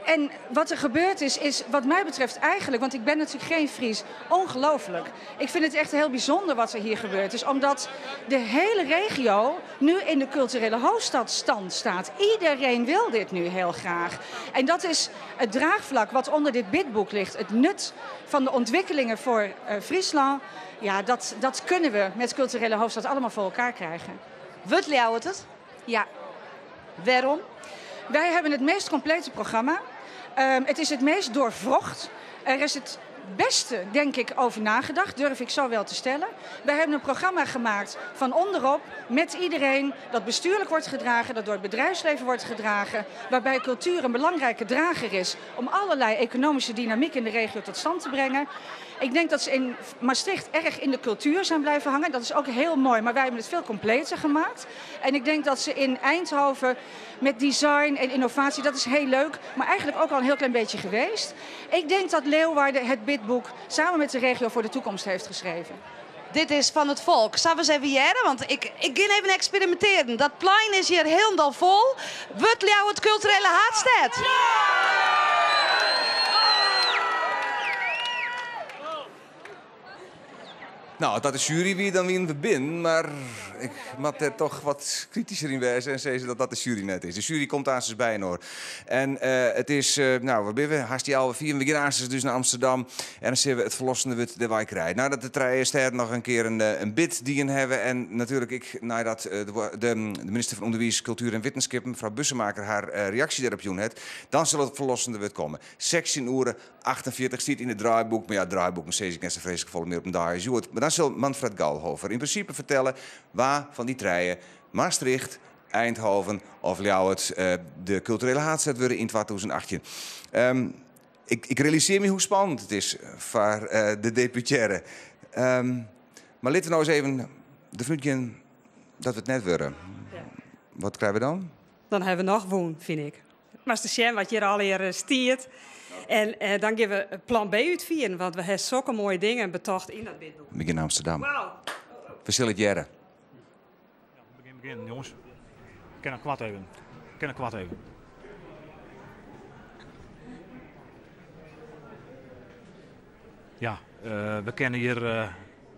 [SPEAKER 13] En wat er gebeurd is, is wat mij betreft eigenlijk, want ik ben natuurlijk geen Fries, ongelooflijk. Ik vind het echt heel bijzonder wat er hier gebeurd is, omdat de hele regio nu in de culturele hoofdstadstand staat. Iedereen wil dit nu heel graag. En dat is het draagvlak wat onder dit bidboek ligt. Het nut van de ontwikkelingen voor Friesland, ja, dat kunnen we met culturele hoofdstad allemaal voor elkaar krijgen.
[SPEAKER 4] Wurdt Ljouwert het?
[SPEAKER 13] Ja.
[SPEAKER 4] Waarom?
[SPEAKER 13] Wij hebben het meest complete programma. Het is het meest doorwrocht. Er is het beste, denk ik, over nagedacht, durf ik zo wel te stellen. Wij hebben een programma gemaakt van onderop, met iedereen, dat bestuurlijk wordt gedragen, dat door het bedrijfsleven wordt gedragen, waarbij cultuur een belangrijke drager is om allerlei economische dynamiek in de regio tot stand te brengen. Ik denk dat ze in Maastricht erg in de cultuur zijn blijven hangen. Dat is ook heel mooi, maar wij hebben het veel completer gemaakt. En ik denk dat ze in Eindhoven met design en innovatie, dat is heel leuk, maar eigenlijk ook al een heel klein beetje geweest. Ik denk dat Leeuwarden het bidboek samen met de regio voor de toekomst heeft geschreven.
[SPEAKER 4] Dit is van het volk. Zullen we eens even jaren? Want ik ga even experimenteren. Dat plein is hier helemaal vol. Wordt Ljouwert culturele haatstad?
[SPEAKER 14] Ja!
[SPEAKER 1] Nou, dat de jury wie dan wie we bin, maar ik moet er toch wat kritischer in wezen en zeggen dat dat de jury net is. De jury komt aan zijn bij hoor. En het is, nou, wat ben we? Haast die oude vier. We gaan aan dus naar Amsterdam en dan zien we het verlossende wit de wijk rijden. Nadat de drie sterren nog een keer een bid die in hebben en natuurlijk ik, nadat de minister van Onderwijs, Cultuur en Wetenschap, mevrouw Bussemaker, haar reactie daarop joen het, dan zal het verlossende wit komen. 16 uur 48 staat in het draaiboek, maar ja, het draaiboek, maar ik net zo vreselijk vol meer op een dag is. Maar dan zal Manfred Gallhofer in principe vertellen waar van die treien Maastricht, Eindhoven of Ljouwert de culturele haatstad worden in 2018. Ik realiseer me hoe spannend het is voor de deputaire. Maar laten we nou eens even de vloedje dat we het net worden.
[SPEAKER 6] Ja.
[SPEAKER 1] Wat krijgen we dan?
[SPEAKER 6] Dan hebben we nog woon, vind ik. Maar de Sjen wat hier al hier stiert. En dan geven we plan B uitvieren, want we hebben zulke mooie dingen betocht in dat bidboek.
[SPEAKER 1] We in Amsterdam.
[SPEAKER 6] Wow.
[SPEAKER 1] We zullen het jaren.
[SPEAKER 3] Ja, begin, jongens. Ik ken een kwart even. Ik ken een kwart even. Ja, we kennen hier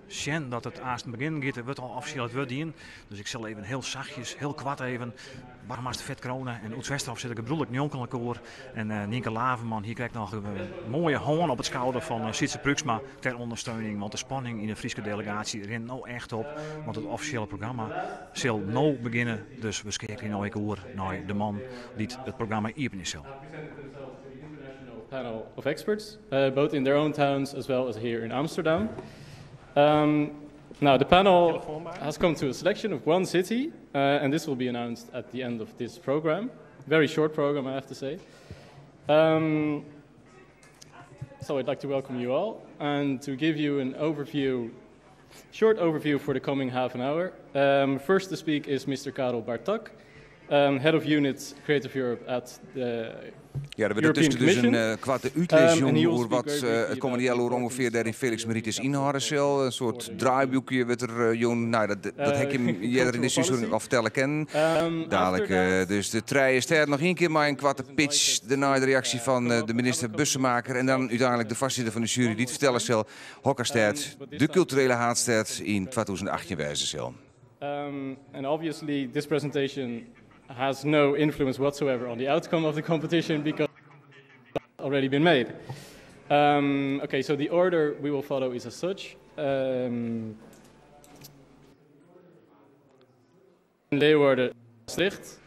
[SPEAKER 3] Sjen dat het eerst begin gaat. Het wordt al officieel het wordt dien. Dus ik zal even heel zachtjes, heel kwart even. Barmaster Vet Kronen en Oeds Westerhof zit ik bedoel ik Njonkelkoor. En Nienke Laverman, hier krijgt nog een mooie hoorn op het schouder van Sietse Pruiksma ter ondersteuning. Want de spanning in de Friese delegatie rent nou echt op. Want het officiële programma zal nou beginnen. Dus we kijken nou ik hoor naar de man die het programma iepen is.
[SPEAKER 15] Panel of experts, both in their own towns as well as here in Amsterdam. Now, the panel has come to a selection of one city, and this will be announced at the end of this program. Very short program, I have to say. So I'd like to welcome you all and to give you an overview, short overview for the coming half an hour. First to speak is Mr. Karel Bartak, head of unit Creative Europe at the
[SPEAKER 1] Ja, er werd
[SPEAKER 15] European
[SPEAKER 1] tussen dus een
[SPEAKER 15] Commission.
[SPEAKER 1] kwarte uitleg,
[SPEAKER 15] And he will
[SPEAKER 1] over
[SPEAKER 15] speak
[SPEAKER 1] wat,
[SPEAKER 15] very briefly
[SPEAKER 1] het
[SPEAKER 15] about
[SPEAKER 1] komende jaar
[SPEAKER 15] the
[SPEAKER 1] ongeveer
[SPEAKER 15] importance
[SPEAKER 1] daar in
[SPEAKER 15] of
[SPEAKER 1] Felix
[SPEAKER 15] the
[SPEAKER 1] Meritis
[SPEAKER 15] European
[SPEAKER 1] inhouden zal. Een soort
[SPEAKER 15] for the
[SPEAKER 1] draaiboekje werd er jong. Nou, dat heb je hem eerder in de
[SPEAKER 15] cultural
[SPEAKER 1] seizoen
[SPEAKER 15] policy.
[SPEAKER 1] al vertellen kennen. Dadelijk,
[SPEAKER 15] After that,
[SPEAKER 1] dus de treien ster nog één keer maar een kwarte pitch. Daarna de reactie van de minister Bussemaker. En dan uiteindelijk de voorzitter van de jury die het vertellen zal. Hokkerstad, de culturele haatstad in 2018 wijzen zal.
[SPEAKER 15] And obviously this presentation has no influence whatsoever on the outcome of the competition because it's already been made. The order we will follow is as such. Leeuwarden, Maastricht.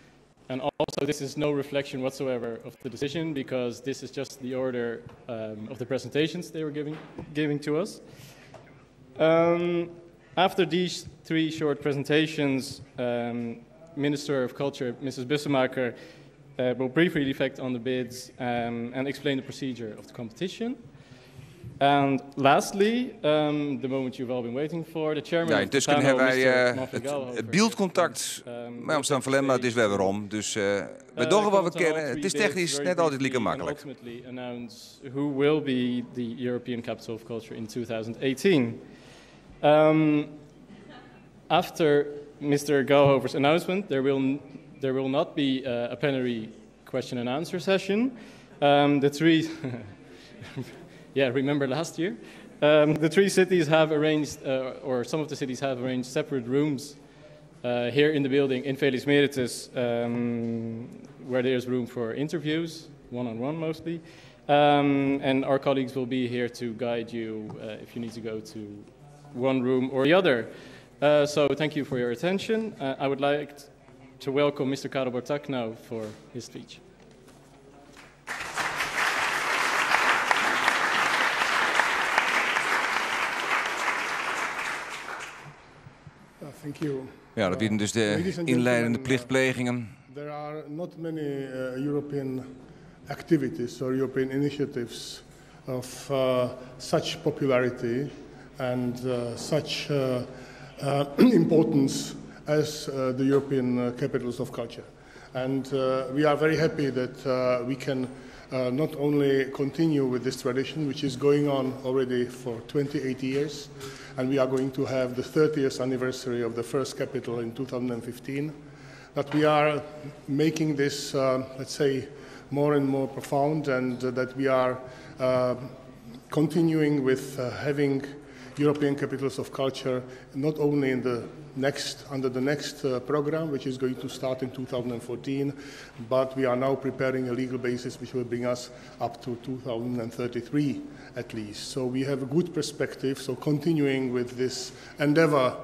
[SPEAKER 15] And also this is no reflection whatsoever of the decision because this is just the order of the presentations they were giving to us. After these three short presentations, Minister of Culture, Mrs. Bussemaker, will briefly reflect on the bids and explain the procedure of the competition. And lastly, the moment you've all been waiting for, the chairman
[SPEAKER 1] Ja, yntusken hawwe wy it byldkontakt mei Amsterdam ferlern, mar it is wer werom. Dus wy dogge wat we kinne. It is technysk net altyd like maklik.
[SPEAKER 15] Ultimately announce who will be the European Capital of Culture in 2018. After Mr. Gallhofer's announcement, there will not be a plenary question and answer session. The three, yeah, remember last year? The three cities have arranged, or some of the cities have arranged separate rooms here in the building in Felix Meritis, where there's room for interviews, one-on-one mostly. And our colleagues will be here to guide you if you need to go to one room or the other. So thank you for your attention. I would like to welcome Mr. Karel Bartak now for his speech.
[SPEAKER 14] Thank you.
[SPEAKER 1] Ja, dat wienen dus de ynliedende plichtplegingen.
[SPEAKER 14] There are not many European activities or European initiatives of such popularity and such importance as the European capitals of culture. And we are very happy that we can not only continue with this tradition, which is going on already for 28 years, and we are going to have the 30th anniversary of the first capital in 2015, that we are making this, let's say, more and more profound, and that we are continuing with having European capitals of culture not only in the next under the next program, which is going to start in 2014, but we are now preparing a legal basis which will bring us up to 2033 at least. So we have a good perspective, so continuing with this endeavor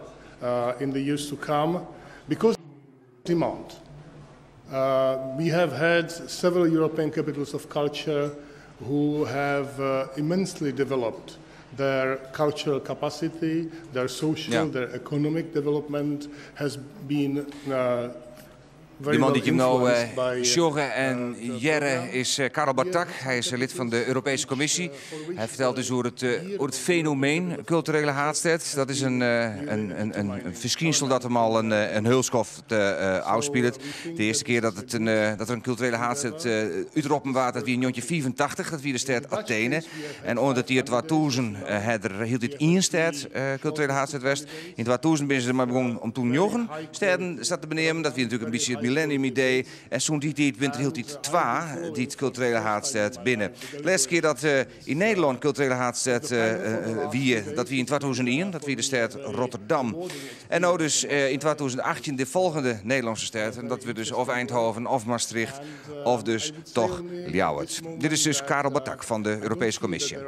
[SPEAKER 14] in the years to come, because demand. We have had several European capitals of culture who have immensely developed their cultural capacity, their social, their economic development has been
[SPEAKER 1] De man dy't jim no sjogge en hearre is Karel Bartak. Hy is lid fan de Europeeske Kommisje. Hy fertelt dus oer it fenomeen kulturele haadstêd. Dat is in ferskynsel dat him al in hiel skoft ôfspilet. De earste kear dat der in kulturele haadstêd útroppen waard, dat wie yn 1985. Dat wie de stêd Athene. En oant it jier 2000 hat der hieltyd ien stêd kulturele haadstêd west. Yn 2000 binne se dermei begûn om toen njoggen stêden sa te beneamen. Dat wie natuerlik in bytsje it millennium-idee. En sûnt dy tiid binne der hieltyd twa dy't kulturele haadstêd binne. De lêste kear dat yn Nederlân kulturele haadstêd wie, dat wie yn 2001. Dat wie de stêd Rotterdam. En no dus yn 2018 de folgjende Nederlânske stêd. En dat wurdt dus of Eindhoven of Maastricht of dus dochs Ljouwert. Dit is dus Karel Bartak fan de Europeeske Kommisje.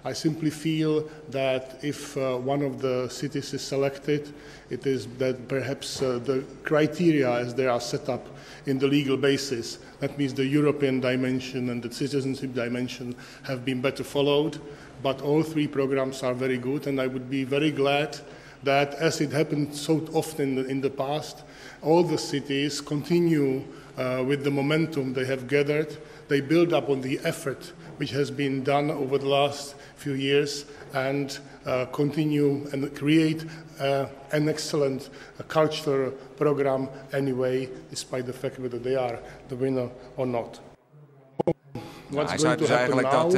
[SPEAKER 14] I simply feel that if one of the cities is selected, it is that perhaps the criteria as they are set up in the legal basis, that means the European dimension and the citizenship dimension, have been better followed. But all three programs are very good, and I would be very glad that, as it happened so often in the past, all the cities continue with the momentum they have gathered. They build up on the effort which has been done over the last few years and continue and create an excellent cultural program anyway, despite the fact whether they are the winner or not.
[SPEAKER 1] What's going to happen now?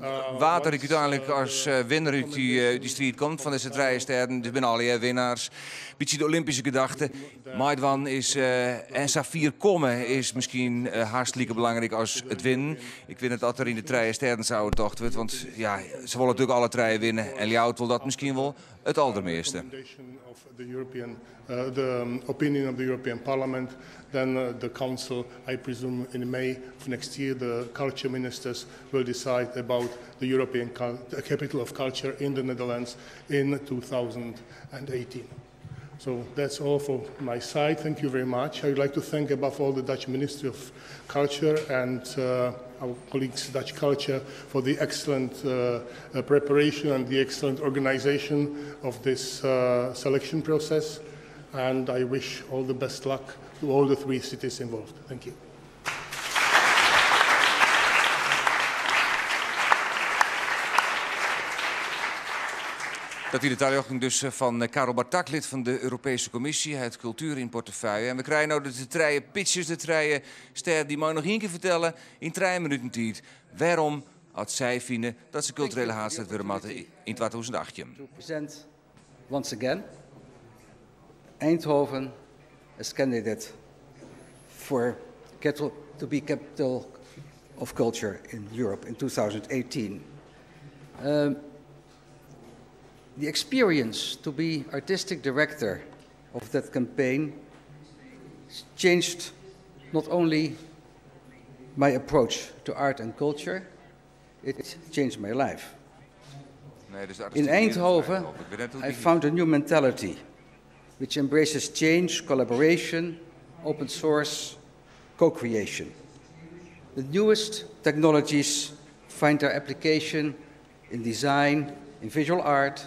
[SPEAKER 1] Dat wa't der úteinlik as winner út dy striid komt fan dizze trije stêden, dus binne allegear winnaars. Bytsje de Olympyske gedachte. Meidwaan is en safier komme is miskien hast like belangryk as it winnen. Ik wit net oft der yn de trije stêden sa oer tocht wurdt, want ja, se wolle natuerlik alle trije winne en Ljouwert wol dat miskien wol it aldermeaste.
[SPEAKER 14] The opinion of the European Parliament, then the Council, I presume in May of next year, the culture ministers will decide about the European Capital of Culture in the Netherlands in 2018. So that's all for my side. Thank you very much. I would like to thank above all the Dutch Ministry of Culture and our colleagues Dutch Culture for the excellent preparation and the excellent organization of this selection process. And I wish all the best luck to all the three cities involved. Thank you.
[SPEAKER 1] Dat wie de taljochting dus eh, fan eh, Karel Bartak, lid fan de Europeeske Kommisje, it kultuer yn portefeuille. En we krije no de trije pitches, de trije stêden, dy meie noch ien kear fertelle yn 3 minuten tiid wêrom at sy fine dat se kulturele haadstêd wurde moatte yn 2018.
[SPEAKER 16] To present once again Eindhoven as candidate for to be capital of culture in Europe in 2018. The experience to be artistic director of that campaign changed not only my approach to art and culture, it changed my life.
[SPEAKER 1] Nee, dus
[SPEAKER 16] In Eindhoven, I found a new mentality which embraces change, collaboration, open source, co-creation. The newest technologies find their application in design, in visual art,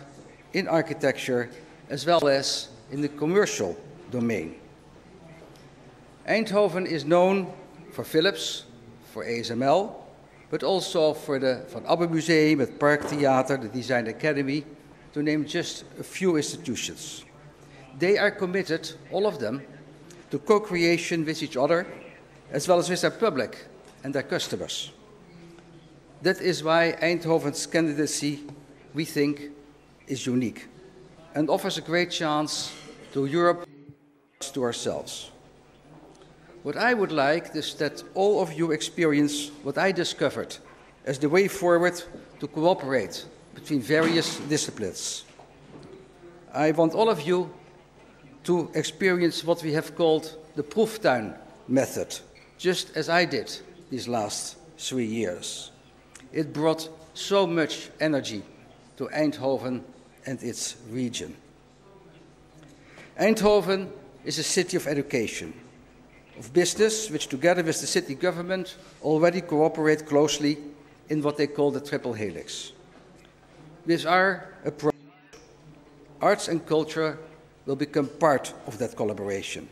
[SPEAKER 16] in architecture, as well as in the commercial domain. Eindhoven is known for Philips, for ASML, but also for the Van Abbe Museum, het Parktheater, the Design Academy, to name just a few institutions. They are committed, all of them, to co-creation with each other, as well as with their public and their customers. That is why Eindhoven's candidacy, we think, is unique and offers a great chance to Europe, to ourselves. What I would like is that all of you experience what I discovered as the way forward to cooperate between various disciplines. I want all of you to experience what we have called the Proeftuin method, just as I did these last 3 years. It brought so much energy to Eindhoven and its region. Eindhoven is a city of education, of business, which together with the city government already cooperate closely in what they call the triple helix. With our approach, arts and culture will become part of that collaboration.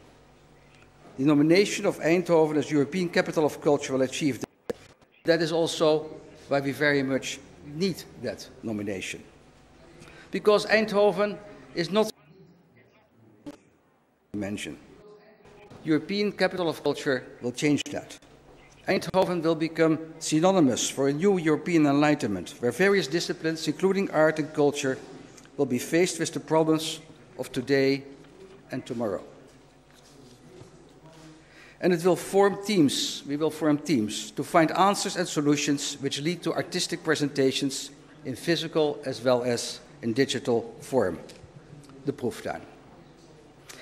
[SPEAKER 16] The nomination of Eindhoven as European Capital of Culture will achieve that. That is also why we very much need that nomination. Because Eindhoven is not mention. European Capital of Culture will change that. Eindhoven will become synonymous for a new European enlightenment, where various disciplines, including art and culture, will be faced with the problems of today and tomorrow. And it will form teams, we will form teams to find answers and solutions which lead to artistic presentations in physical as well as in digital form, the Proeftuin.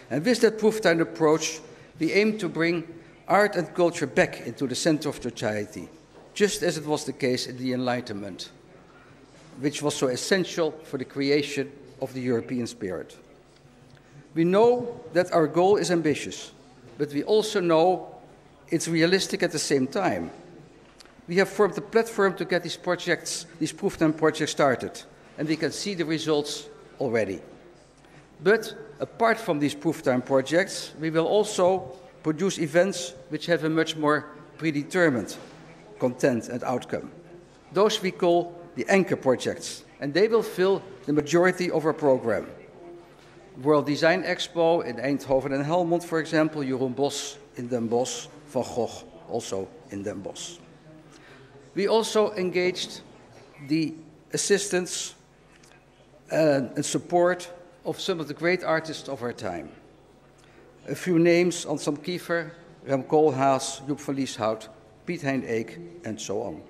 [SPEAKER 16] And with that Proeftuin approach, we aim to bring art and culture back into the center of society, just as it was the case in the Enlightenment, which was so essential for the creation of the European spirit. We know that our goal is ambitious, but we also know it's realistic at the same time. We have formed a platform to get these projects, these Proeftuin projects started, and we can see the results already. But apart from these Proeftuin projects, we will also produce events which have a much more predetermined content and outcome. Those we call the anchor projects, and they will fill the majority of our program. World Design Expo in Eindhoven and Helmond, for example, Jeroen Bosch in Den Bosch, Van Gogh also in Den Bosch. We also engaged the assistance and support of some of the great artists of our time. A few names: Anselm Kiefer, Rem Koolhaas, Joep van Lieshout, Piet Hein Eek, and so on.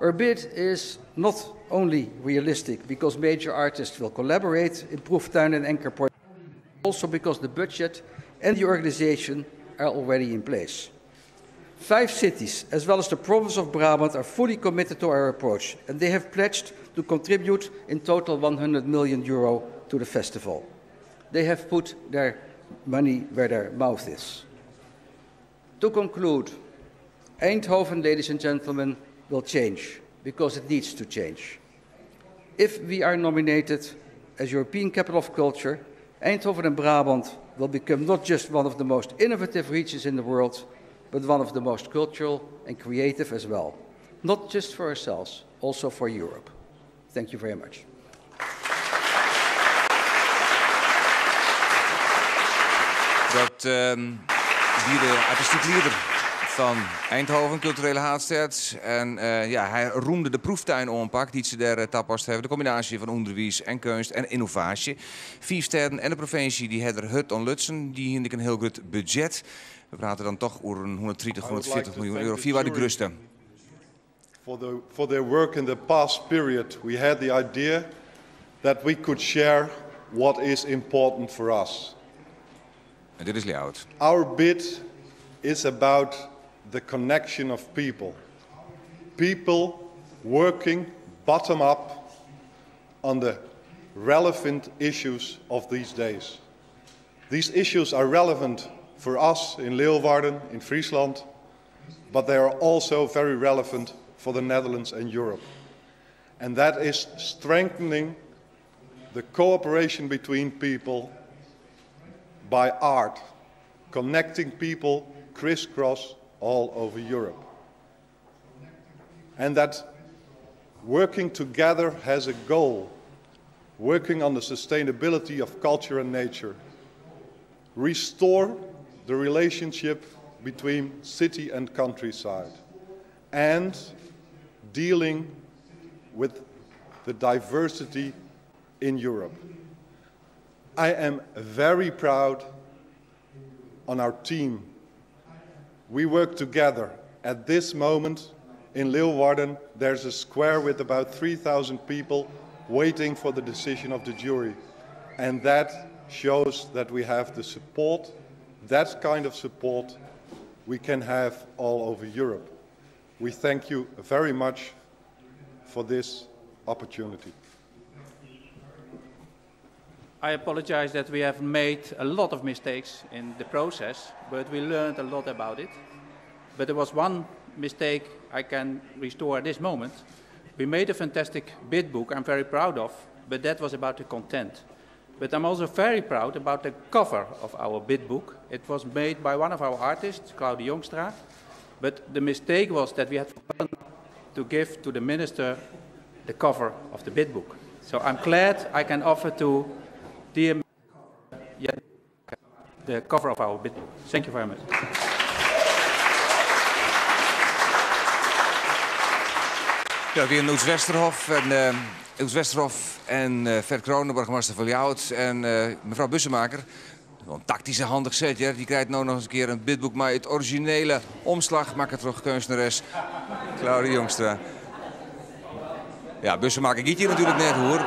[SPEAKER 16] Our bid is not only realistic because major artists will collaborate in Proeftuin and Anchor projects, also because the budget and the organization are already in place. Five cities, as well as the province of Brabant, are fully committed to our approach, and they have pledged to contribute in total €100 million to the festival. They have put their money where their mouth is. To conclude, Eindhoven, ladies and gentlemen, will change because it needs to change. If we are nominated as European Capital of Culture, Eindhoven and Brabant will become not just one of the most innovative regions in the world, but one of the most cultural and creative as well. Not just for ourselves, also for Europe. Thank you very much.
[SPEAKER 1] Dat wie de artistyk lieder fan Eindhoven, kulturele haadstêd. En ja, hy roemde de proeftuinoanpak dy't se dêr tapast hawwe. De kombinaasje fan ûnderwiis en keunst en ynnovaasje. Fiif stêden en de provinsje dy hawwe der hurd oan lutsen. Dy hiene ek in hiel grut budzjet. We prate dan toch oer in 130, 140 miljoen euro. Fierwei de grutste.
[SPEAKER 17] For their work in the past period, we had the idea that we could share what is important for us.
[SPEAKER 1] En dit is Ljouwert.
[SPEAKER 17] Our bid is about the connection of people. People working bottom up on the relevant issues of these days. These issues are relevant for us in Leeuwarden, in Friesland, but they are also very relevant for the Netherlands and Europe. And that is strengthening the cooperation between people by art, connecting people crisscross all over Europe. And that working together has a goal, working on the sustainability of culture and nature. Restore the relationship between city and countryside, and dealing with the diversity in Europe. I am very proud on our team. We work together. At this moment in Leeuwarden, there's a square with about 3,000 people waiting for the decision of the jury. And that shows that we have the support, that kind of support we can have all over Europe. We thank you very much for this opportunity.
[SPEAKER 10] I apologize that we have made a lot of mistakes in the process, but we learned a lot about it. But there was one mistake I can restore at this moment. We made a fantastic bid book I'm very proud of, but that was about the content. But I'm also very proud about the cover of our bid book. It was made by one of our artists, Claudia Jongstra. But the mistake was that we had forgotten to give to the minister the cover of the bid book. So I'm glad I can offer to dear the cover of our bid book. Thank you very much.
[SPEAKER 1] Ja, wiene Oeds Westerhof en Oeds Westerhof en Ferd Crone, boargemaster fan Ljouwert en mefrou Bussemaker. Een taktyske handige set, ja. Dy krijt no noch ris in kear in bidboek mei it orizjinele omslach makke troch keunstneres Claudia Jongstra. Ja, Bussemaker giet hjir natuerlik net oer.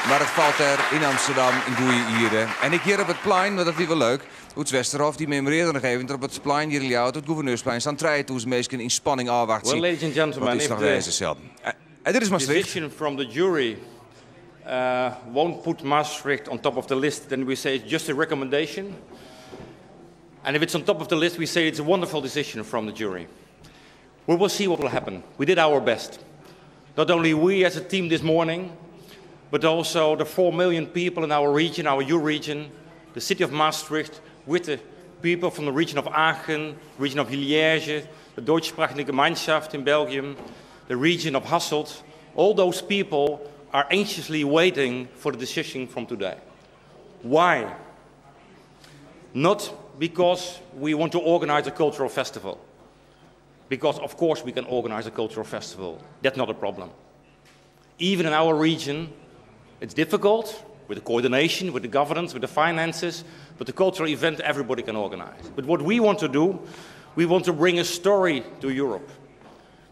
[SPEAKER 1] Mar it falt dêr yn Amsterdam yn goede ierde. En ek hjir op it plein, want dat wie wol leuk. Oeds Westerhof dy memorearre noch even dat op it plein hjir yn Ljouwert, it Gouverneursplein, sa'n 3000 minsken yn spanning ôfwachtsje
[SPEAKER 18] Well, ladies and gentlemen,
[SPEAKER 1] wat de
[SPEAKER 18] if
[SPEAKER 1] útslach
[SPEAKER 18] the
[SPEAKER 1] wêze sil. En dit is Maastricht.
[SPEAKER 18] decision from the jury won't put Maastricht on top of the list, then we say it's just a recommendation. And if it's on top of the list, we say it's a wonderful decision from the jury. We will see what will happen. We did our best. Not only we as a team this morning, but also the 4 million people in our region, our EU region, the city of Maastricht, with the people from the region of Aachen, region of Liège, the Deutschsprachige Gemeinschaft in Belgium, the region of Hasselt. All those people are anxiously waiting for the decision from today. Why? Not because we want to organize a cultural festival. Because of course we can organize a cultural festival. That's not a problem. Even in our region, it's difficult with the coordination, with the governance, with the finances, but the cultural event everybody can organize. But what we want to do, we want to bring a story to Europe.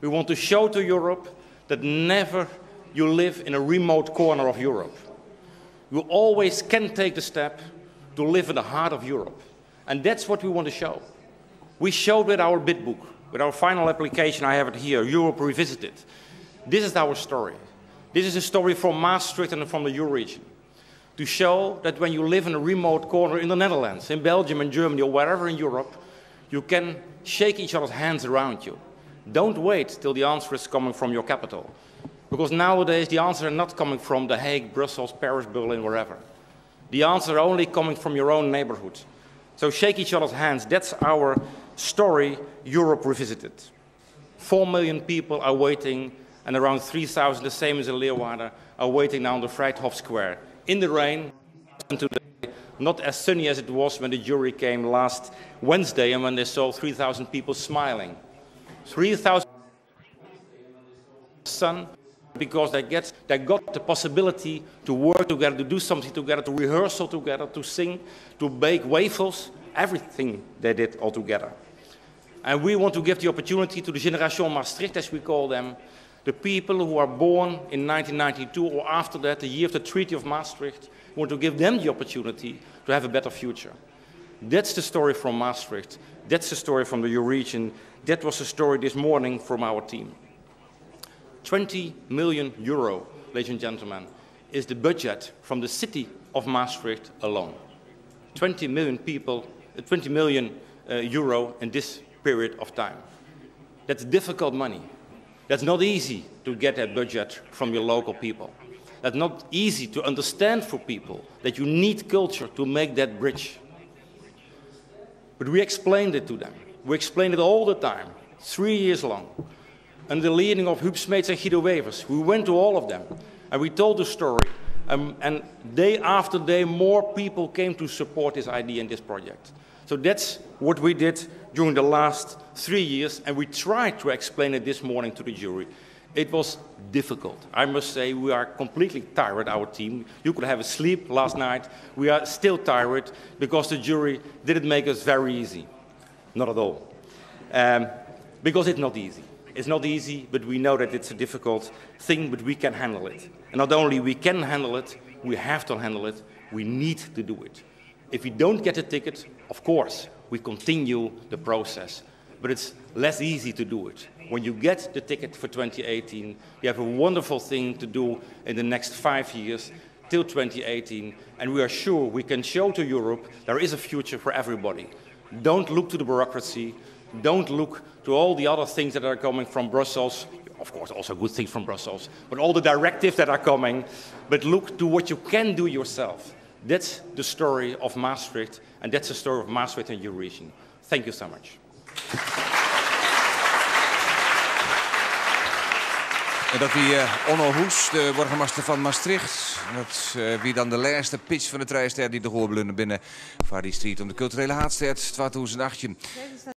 [SPEAKER 18] We want to show to Europe that never you live in a remote corner of Europe. You always can take the step to live in the heart of Europe. And that's what we want to show. We showed with our bid book, with our final application, I have it here, Europe Revisited. This is our story. This is a story from Maastricht and from the Euroregion to show that when you live in a remote corner in the Netherlands, in Belgium and Germany or wherever in Europe, you can shake each other's hands around you. Don't wait till the answer is coming from your capital. Because nowadays the answers are not coming from The Hague, Brussels, Paris, Berlin, wherever. The answers are only coming from your own neighborhood. So shake each other's hands. That's our story, Europe Revisited. 4 million people are waiting, and around 3,000, the same as in Leeuwarden, are waiting now on the Vrijthof Square. In the rain, and today, not as sunny as it was when the jury came last Wednesday and when they saw 3,000 people smiling. 3,000 sun, because they got the possibility to work together, to do something together, to rehearsal together, to sing, to bake waffles, everything they did all together. And we want to give the opportunity to the Generation Maastricht, as we call them, the people who are born in 1992 or after that, the year of the Treaty of Maastricht, we want to give them the opportunity to have a better future. That's the story from Maastricht. That's the story from the Euroregion. That was the story this morning from our team. 20 million euro, ladies and gentlemen, is the budget from the city of Maastricht alone. 20 million people, 20 million euro in this period of time. That's difficult money. That's not easy to get that budget from your local people. That's not easy to understand for people that you need culture to make that bridge. But we explained it to them. We explained it all the time, 3 years long. Under the leading of Huub Smeets and Guido Wevers, we went to all of them and we told the story. And day after day, more people came to support this idea and this project. So that's what we did during the last 3 years, and we tried to explain it this morning to the jury. It was difficult. I must say we are completely tired, our team. You could have a sleep last night. We are still tired because the jury didn't make us very easy. Not at all. Because it's not easy. It's not easy, but we know that it's a difficult thing, but we can handle it. And not only we can handle it, we have to handle it, we need to do it. If we don't get a ticket, of course, we continue the process. But it's less easy to do it. When you get the ticket for 2018, you have a wonderful thing to do in the next 5 years till 2018, and we are sure we can show to Europe there is a future for everybody. Don't look to the bureaucracy, don't look to all the other things that are coming from Brussels, of course also good things from Brussels, but all the directives that are coming, but look to what you can do yourself. That's the story of Maastricht, and that's the story of Maastricht and your region. Thank you so much.
[SPEAKER 1] En dat wie Onno Hoes, de burgemeester van Maastricht. Dat wie dan de laatste pitch van de trijster die de hoorbelunnen binnen Varie Street om de culturele haatstad 2018.